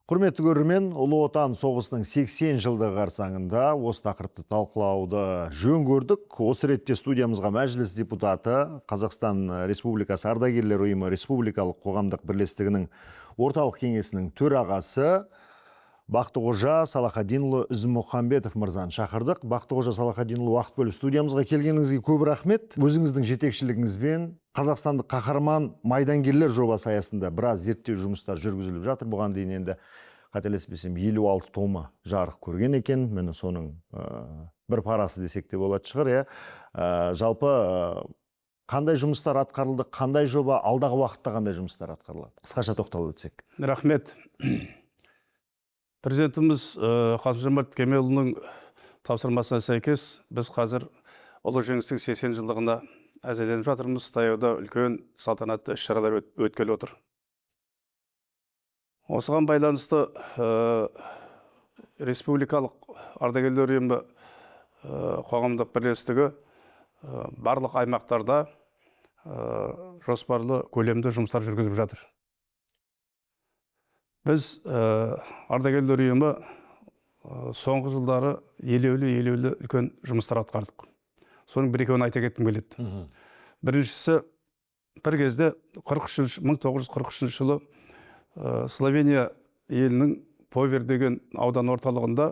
Құрметті көрермен, Ұлы Отан соғысының 80 жылдығы қарсаңында осы тақырыпты талқылауды жөн көрдік. Осы ретте студиямызға Мәжіліс депутаты, Қазақстан Республикасы Ардагерлер ұйымы Республикалық қоғамдық бірлестігінің орталық кеңесінің төрағасы Бақтықожа Салахадинұлы Ізмұхамбетов мырзаны шақырдық. Бақтықожа Салахадинұлы, уақыт бөліп студиямызға келгеніңізге көп рахмет. Өзіңіздің жетекшілігіңізбен Қазақстандық қаһарман майдангерлер жобасы аясында біраз зерттеу жұмыстар жүргізіліп жатыр. Бұған дейін енді қателеспесем 56 томы жарық көрген екен. Міне соның бір парасы десек те болатын шығар, иә. Жалпы қандай жұмыстар атқарылды, қандай жоба, алдағы уақытта қандай жұмыстар атқарылады? Қысқаша тоқталып өтсек. Рахмет. Президентіміз Қасым-Жомарт Кемелұлының тапсырмасына сәйкес біз қазір Ұлы Жеңістің 80 жылдығына әзірленіп жатырмыз. Таяуда үлкен салтанатты іс-шаралар өткелі отыр. Осыған байланысты Республикалық ардагерлер ұйымы қоғамдық бірлестігі барлық аймақтарда жоспарлы көлемді жұмыстар жүргізіп жатыр. Біз ардагерлер ұйымы соңғы жылдары елеулі үлкен жұмыстар атқардық. Соның бір екеуін айта кеткім келеді. Біріншісі, бір кезде 1943 жылы Словения елінің Повер деген аудан орталығында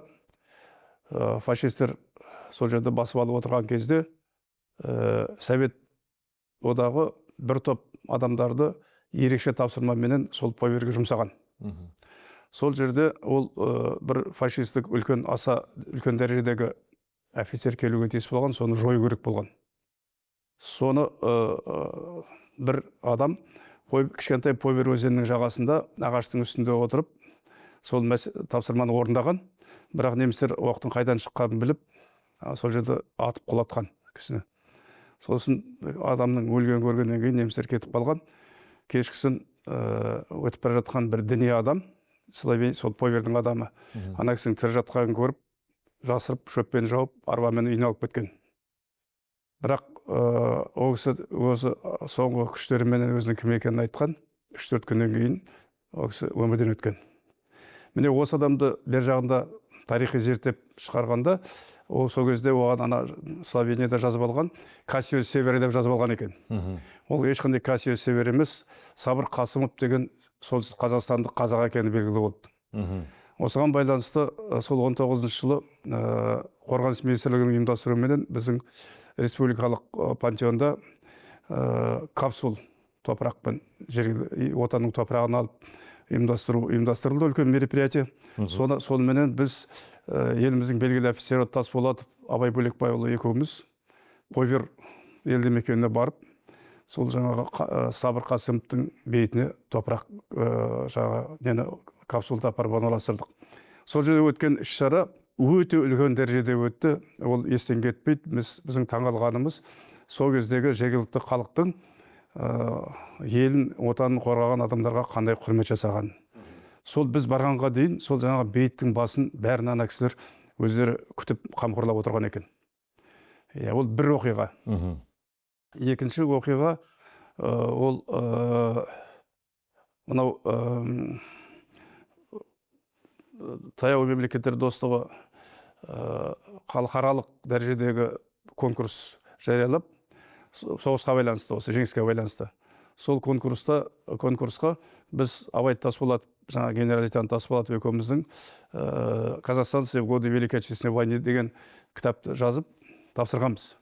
фашистер сол жерде басып алып отырған кезде Совет одағы бір топ адамдарды ерекше тапсырмаменен сол Поверге жұмсаған. Сол жерде ол бір фашистік үлкен, аса үлкен дәрежедегі офицер келуге тиіс болған, соны жою керек болған. Соны бір адам кішкентай Повер өзенінің жағасында ағаштың үстінде отырып сол тапсырманы орындаған. Бірақ немістер оқтың қайдан шыққанын біліп, сол жерде атып құлатқан кісіні. Сосын адамның өлгенін көргеннен кейін немістер кетіп қалған. Кешкісін өтіп бара жатқан бір діни адам, Словения, сол Повердің адамы, ана кісінің тірі жатқанын көріп, жасырып, шөппен жауып, арбамен үйіне алып кеткен. Бірақ ол кісі өзі соңғы күштеріменен өзінің кім екенін айтқан. 3-4 күннен кейін ол кісі өмірден өткен. Міне осы адамды бер жағында тарихи зерттеп шығарғанда, ол сол кезде оған ана Словенияда жазып алған Кассио Север деп жазып алған екен. Ол ешқандай Кассио Север емес, Сабыр Қасымов деген солтүстік қазақстандық қазақ екені белгілі болды. Осыған байланысты сол 19 жылы Қорғаныс министрлігінің ұйымдастыруыменен біздің республикалық пантеонда капсул топырақпен отанның топырағын алып ұйымдастырылды үлкен мероприятие. Соныменен біз еліміздің белгілі офицері Тасболатов Абай Бөлекбайұлы екеуміз Повер елді мекеніне барып, сол жаңағы Сабыр Қасымовтың бейітіне топырақ жаңағы нені капсулды апарып орналастырдық. Сол жерде өткен іс-шара өте үлкен дәрежеде өтті. Ол естен кетпейді. Біздің таңғалғанымыз сол кездегі жергілікті халықтың елін, отанын қорғаған адамдарға қандай құрмет жасаған. Сол біз барғанға дейін сол жаңағы бейіттің басын бәрін ана кісілер өздері күтіп қамқорлап отырған екен. Иә, ол бір оқиға. Екінші оқиға ол мынау таяу мемлекеттер достығы халықаралық дәрежедегі конкурс жариялап, соғысқа байланысты, осы жеңіске байланысты. Сол конкурсқа біз Абай Тасболатов, жаңа генерал-лейтенант Тасболатов екеуміздің «Казахстанцы в годы Великой Отечественной войны» деген кітапты жазып тапсырғанбыз.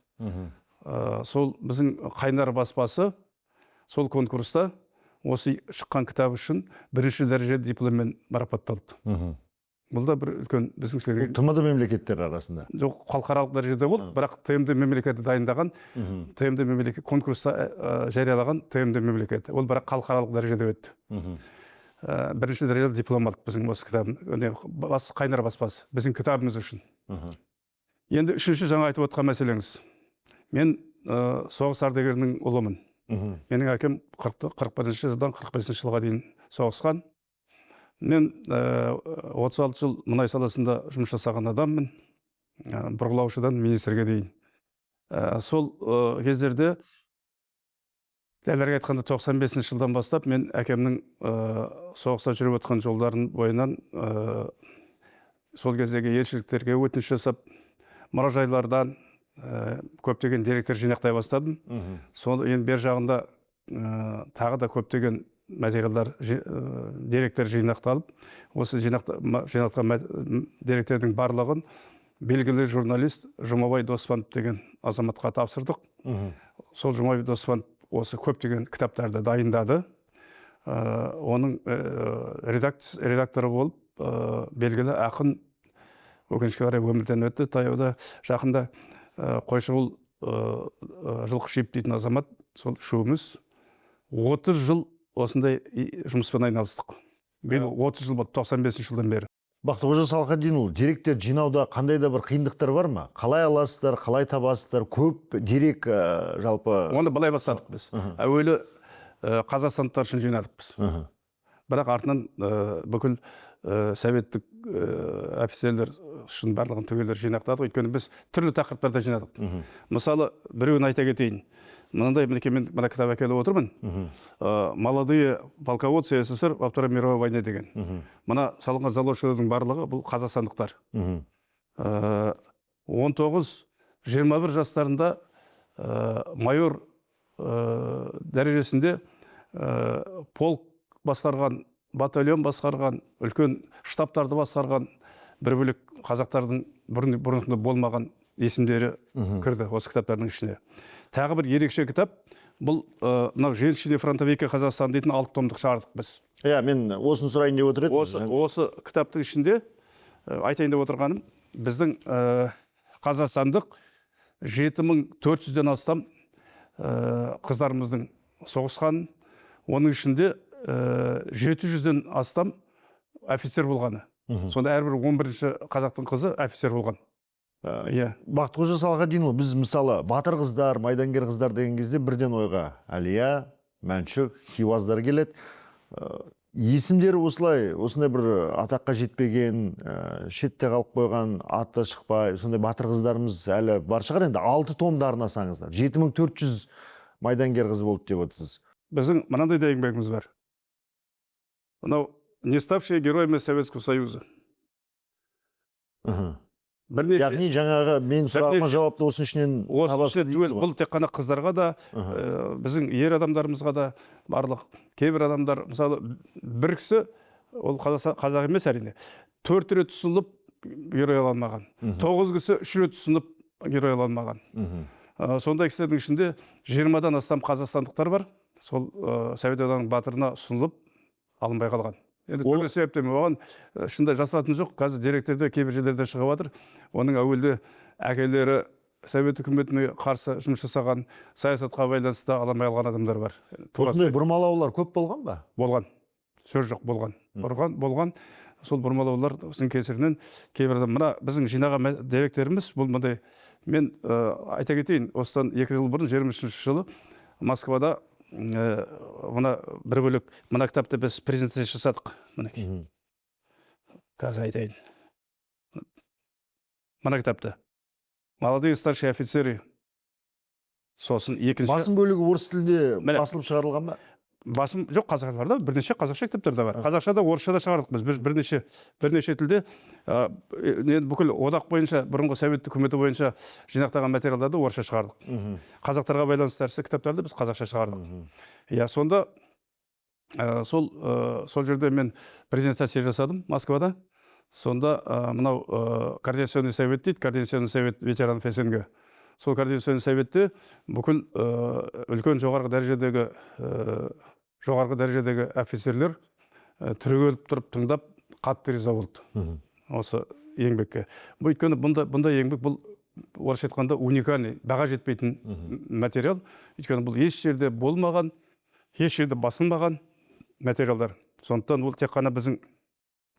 Сол біздің Қайнар баспасы сол конкурста осы шыққан кітап үшін бірінші дәрежелі дипломмен марапатталды. Бұл да бір үлкен біздің сіздерге. ТМД мемлекеттер арасында? Жоқ, халықаралық дәрежеде болды, бірақ ТМД мемлекеті дайындаған, ТМД мемлекет конкурста жариялаған ТМД мемлекеті. Ол бірақ халықаралық дәрежеде өтті. Бірінші дәрежелі диплом алдық біздің осы кітабым, Қайнар баспасы біздің кітабымыз үшін. Енді үшінші жаңа айтып отқан мәселеңіз. Мен соғыс ардагерінің ұлымын. Менің әкем 41 жылдан 45 жылға дейін соғысқан. Мен 36 жыл мұнай саласында жұмыс жасаған адаммын. Бұрғылаушыдан министрге дейін. Сол кездерде, дәлірек айтқанда, 95 жылдан бастап мен әкемнің соғыста жүріп өткен жолдарын бойынан сол кездегі елшіліктерге өтініш жасап, мұражайлардан көптеген деректер жинақтай бастадым. Сол енді бер жағында тағы да көптеген материалдар, деректер жинақталып, осы жинақталған деректердің барлығын белгілі журналист Жұмабай Доспанов деген азаматқа тапсырдық. Сол Жұмабай Доспанов осы көптеген кітаптарды дайындады. Оның редакторы болып белгілі ақын, өкінішке қарай, өмірден өтті таяуда, жақында, Қойшығұл Жылқышиев дейтін азамат. Сол үшеуміз 30 жыл осындай жұмыспен айналыстық. Биыл 30 жыл болды, 95 жылдан бері. Бақтықожа Салхаддинұлы, деректер жинауда қандай да бір қиындықтар бар ма? Қалай аласыздар, қалай табасыздар? Көп дерек жалпы. Оны былай бастадық біз. Әуелі қазақстандықтар үшін жинадық біз. Бірақ артынан бүкіл советтік офицерлер үшін барлығын түгел жинақтадық. Өйткені біз түрлі тақырыптарда жинадық. Мысалы, біреуін айта кетейін. Мынандай, мінекей, мен мына кітап әкеліп отырмын. «Молодые полководцы СССР во Второй мировой войне» деген. Мына салынған заложниктардың барлығы бұл қазақстандықтар. 19-21 жастарында майор дәрежесінде полк басқарған, батальон басқарған, үлкен штабтарды басқарған бір бөлек қазақтардың бұрын болмаған есімдері кірді осы кітаптардың ішіне. Тағы бір ерекше кітап бұл мынау «Женщины фронтовики Казахстан» дейтін алты томдық шығардық біз. Иә, мен осыны сұрайын деп отыр едім. Осы кітаптың ішінде айтайын деп отырғаным, біздің қазақстандық 7400-ден астам қыздарымыздың соғысқанын, оның ішінде 700-ден астам офицер болғаны. Сонда әрбір 11-ші қазақтың қызы офицер болған. Иә. Бақтықожа Салхаддинұлы, біз, мысалы, батыр қыздар, майдангер қыздар деген кезде бірден ойға Әлия, Мәншүк, Хиуаздар келеді. Есімдері осылай, осындай бір атаққа жетпеген, шетте қалып қойған, аты шықпай, сондай батыр қыздарымыз әлі бар шығар енді. Алты томды арнасаңыздар, 7400 майдангер қыз болды деп отырсыз. Біздің мынандай да еңбегіміз бар. Мынау «Не ставшие героями Советского Союза». Бірнеше Яғни жаңағы мен сұрағыма жауапты осының ішінен осы табасыз ішінде дейсіз түгел. ғой. Бұл тек қана қыздарға да, біздің ер адамдарымызға да барлық. Кейбір адамдар, мысалы, бір кісі, ол қазақ емес, әрине, төрт рет ұсынылып, герой ала алмаған. Тоғыз кісі үш рет ұсынып, герой ала алмаған. Сондай кісілердің ішінде 20-дан астам қазақстандықтар бар. Сол Совет Одағының батырына ұсынылып, алынбай қалған. Енді түрлі себептермен оған шынында жасыратын жоқ, қазір деректерде кейбір жерлерде шығып жатыр. Оның әуелде әкелері Совет үкіметіне қарсы жұмыс жасаған, саясатқа байланысты ала алмай қалған адамдар бар. Тура Осындай бұрмалаулар көп болған ба? Болған. Сөз жоқ, болған. Болған, болған. Сол бұрмалаулар кесірінен кейбір адам, мына біздің жинаған деректеріміз бұл мындай. Мен айта кетейін, осыдан 2 жыл бұрын, 23-жылы Москвада мына бір бөлек мына кітапты біз презентация жасадық. Мінекей. Қазір айтайын. Мына кітапты. «Молодые старшие офицеры». Сосын екінші Басым бөлігі орыс тілінде Міне. басылып шығарылған ба? Басым жоқ, қазақшаларда бірнеше қазақша кітаптар да бар. Қазақша да, орысша да шығардық біз бірнеше тілде. Енді бүкіл одақ бойынша, бұрынғы Совет үкіметі бойынша жинақтаған материалдарды орысша шығардық. Қазақтарға байланысты нәрсе кітаптарды біз қазақша шығардық. Иә, сонда сол жерде мен презентация жасадым Москвада. Сонда мынау координационный совет дейді, координационный совет ветеранов СНГ. Сол координационный советте бүкіл үлкен жоғарғы дәрежедегі офицерлер түрегеліп тұрып тыңдап, қатты риза болды осы еңбекке. Бұл өйткені бұндай еңбек, бұл орысша айтқанда уникальный, баға жетпейтін материал. Өйткені бұл еш жерде болмаған, еш жерде басылмаған материалдар. Сондықтан ол тек қана біздің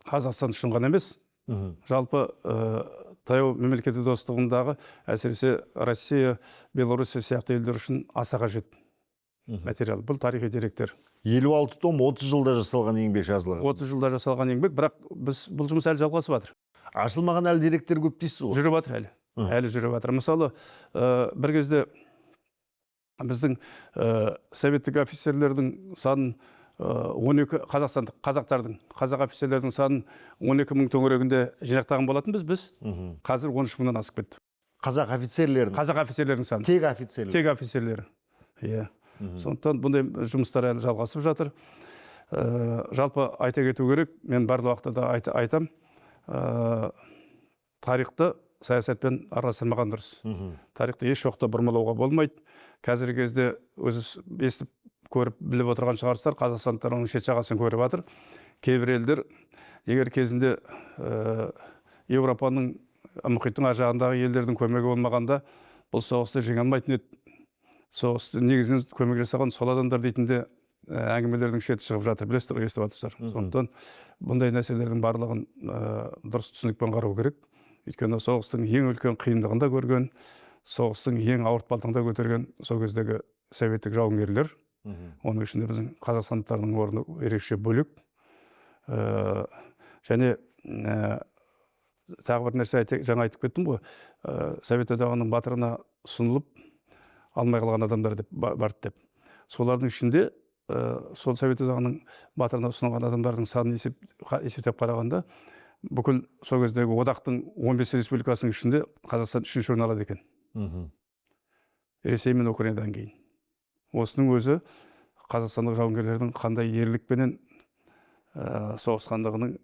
Қазақстан үшін ғана емес, жалпы таяу мемлекеттер достығындағы, әсіресе Россия, Белоруссия сияқты елдер үшін аса қажет материал. Бұл тарихи деректер. 56 том, 30 жылда жасалған еңбек жазылған. 30 жылда жасалған еңбек, бірақ біз бұл жұмыс әлі жалғасып жатыр. Ашылмаған әлі деректер көп дейсіз ғой. Жүріп жатыр әлі. Әлі жүріп жатыр. Мысалы, бір кезде біздің советтік офицерлердің санын 12 қазақстандық қазақтардың, қазақ офицерлердің санын 12 мың төңірегінде жинақтаған болатынбыз біз. Қазір 13 мыңнан асып кетті. Қазақ офицерлерінің. Қазақ офицерлерінің саны. Тек офицерлер. Тек офицерлері. Иә. Сондықтан бұндай жұмыстар әлі жалғасып жатыр. Жалпы айта кету керек, мен барлық уақытта да айтам, тарихты саясатпен араластырмаған дұрыс. Тарихты еш уақытта бұрмалауға болмайды. Қазіргі кезде өзі естіп, көріп, біліп отырған шығарсыздар, қазақстандықтар оның шет жағасын көріп жатыр. Кейбір елдер, егер кезінде Еуропаның, мұхиттың ар жағындағы елдердің көмегі болмағанда, бұл соғысты жеңе алмайтын еді. Соғысты негізінен көмек жасаған сол адамдар дейтінде әңгімелердің шеті шығып жатыр, білесіздер, естіп жатырсыздар. Сондықтан бұндай нәрселердің барлығын дұрыс түсінікпен қарау керек. Өйткені соғыстың ең үлкен қиындығын да көрген, соғыстың ең ауыртпалығын да көтерген сол кездегі советтік жауынгерлер. Оның ішінде біздің қазақстандықтардың орны ерекше бөлек. Және тағы бір нәрсе жаңа айтып кеттім ғой, Совет Одағының батырына ұсынылып алмай қалған адамдар деп барды деп. Солардың ішінде сол Совет Одағының батырына ұсынылған адамдардың санын есептеп қарағанда, бүкіл сол кездегі одақтың 15 республикасының ішінде Қазақстан 3-ші орын алады екен. Ресей мен Украинадан кейін. Осының өзі қазақстандық жауынгерлердің қандай ерлікпенен соғысқандығының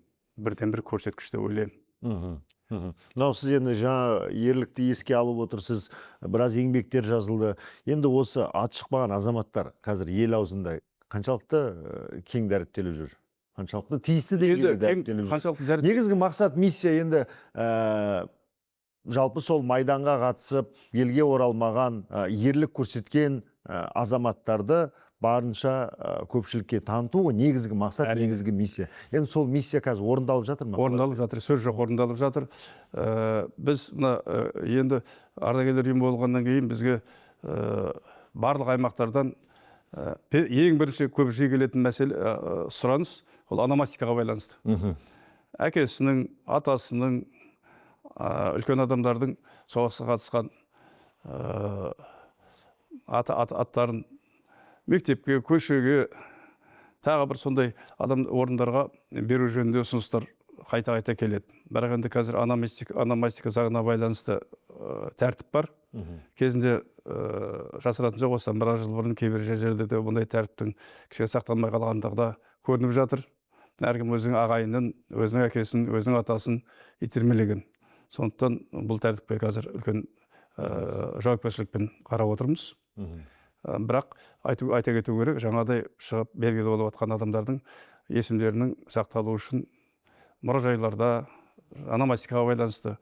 бірден бір көрсеткіші деп ойлаймын. Мынау сіз енді жаңа ерлікті еске алып отырсыз, біраз еңбектер жазылды. Енді осы аты шықпаған азаматтар қазір ел аузында қаншалықты кең дәріптеліп жүр? Қаншалықты тиісті деңгейде дәріптеліп жүр? Негізгі мақсат, миссия енді жалпы сол майданға қатысып, елге оралмаған, ерлік көрсеткен азаматтарды барынша көпшілікке таныту ғой негізгі мақсат, негізгі миссия. Енді сол миссия қазір орындалып жатыр ма? Орындалып жатыр, сөз жоқ, орындалып жатыр. Біз мына енді ардагерлер ұйымы болғаннан кейін бізге барлық аймақтардан ең бірінші көп жиі келетін мәселе, сұраныс ол ономастикаға байланысты. Әкесінің, атасының, үлкен адамдардың соғысқа қатысқан аттарын мектепке, көшеге, тағы бір сондай адам орындарға беру жөнінде ұсыныстар қайта-қайта келеді. Бірақ енді қазір ономастика заңына байланысты тәртіп бар. Кезінде жасыратын жоқ, осыдан біраз жыл бұрын кейбір жерлерде де бұндай тәртіптің кішкене сақталмай қалғандығы да көрініп жатыр. Әркім өзінің ағайынын, өзінің әкесін, өзінің атасын итермелеген. Сондықтан бұл тәртіпке қазір үлкен жауапкершілікпен қарап отырмыз. Бірақ айта кету керек, жаңағыдай шығып белгілі болып жатқан адамдардың есімдерінің сақталуы үшін мұражайларда ономастикаға байланысты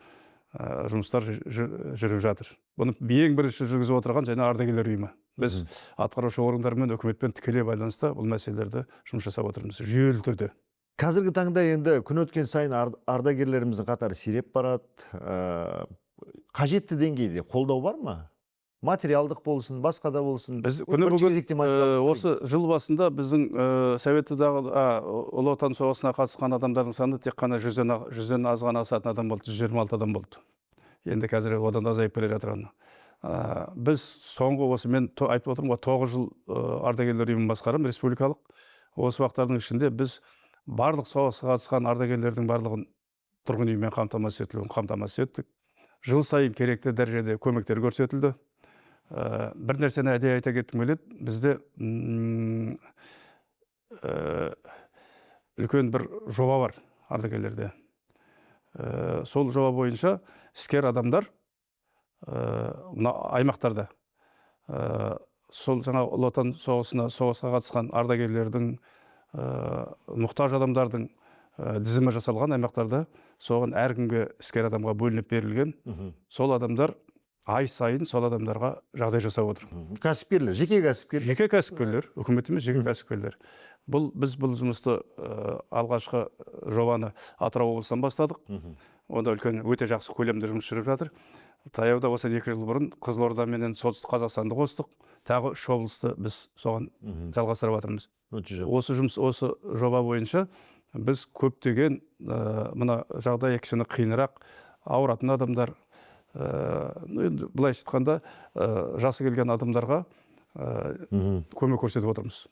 жұмыстар жүріп жатыр. Бұны ең бірінші жүргізіп отырған және ардагерлер ұйымы. Біз атқарушы органдармен, үкіметпен тікелей байланыста бұл мәселелерді жұмыс жасап отырмыз жүйелі түрде. Қазіргі таңда енді күн өткен сайын ардагерлеріміздің қатары сиреп барады. Қажетті деңгейде қолдау бар ма? Материалдық болсын, басқа да болсын. Біз күні бүгін осы жыл басында біздің Совет Одағы, Ұлы Отан соғысына қатысқан адамдардың саны тек қана жүзден аз ғана асатын адам болды, 126 адам болды. Енді қазір одан да азайып келе жатыр. Біз соңғы осы мен айтып отырмын ғой, 9 жыл ардагерлер ұйымын басқарамын республикалық. Осы уақыттардың ішінде біз барлық соғысқа қатысқан ардагерлердің барлығын тұрғын үймен қамтамасыз етілуін қамтамасыз еттік. Жыл сайын керекті дәрежеде көмектер көрсетілді. Бір нәрсені әдейі айта кеткім келеді. Бізде үлкен бір жоба бар ардагерлерде. Сол жоба бойынша іскер адамдар мына аймақтарда сол жаңа Ұлы Отан соғысқа қатысқан ардагерлердің, мұқтаж адамдардың тізімі жасалған аймақтарда, соған әркімге іскер адамға бөлініп берілген. Сол адамдар ай сайын сол адамдарға жағдай жасап отыр. Кәсіпкерлер, жеке кәсіпкерлер. Жеке кәсіпкерлер, үкімет емес, жеке кәсіпкерлер. Біз бұл жұмысты алғашқы жобаны Атырау облысынан бастадық. Онда үлкен, өте жақсы көлемде жұмыс жүріп жатыр. Таяуда осы 2 жыл бұрын Қызылорда менен Солтүстік Қазақстанды қостық. Тағы 3 облысты біз соған жалғастырып жатырмыз. Осы жұмыс, осы жоба бойынша біз көптеген мына жағдай кішкене қиынырақ, ауыратын адамдар, Енді былайша айтқанда, жасы келген адамдарға көмек көрсетіп отырмыз.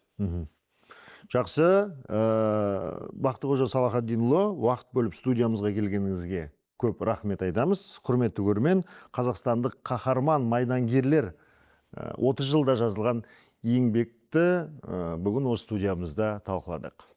Жақсы. Бақтықожа Салахатдинұлы, уақыт бөліп студиямызға келгеніңізге көп рахмет айтамыз. Құрметті көрермен, қазақстандық қаһарман майдангерлер 30 жылда жазылған еңбекті бүгін осы студиямызда талқыладық.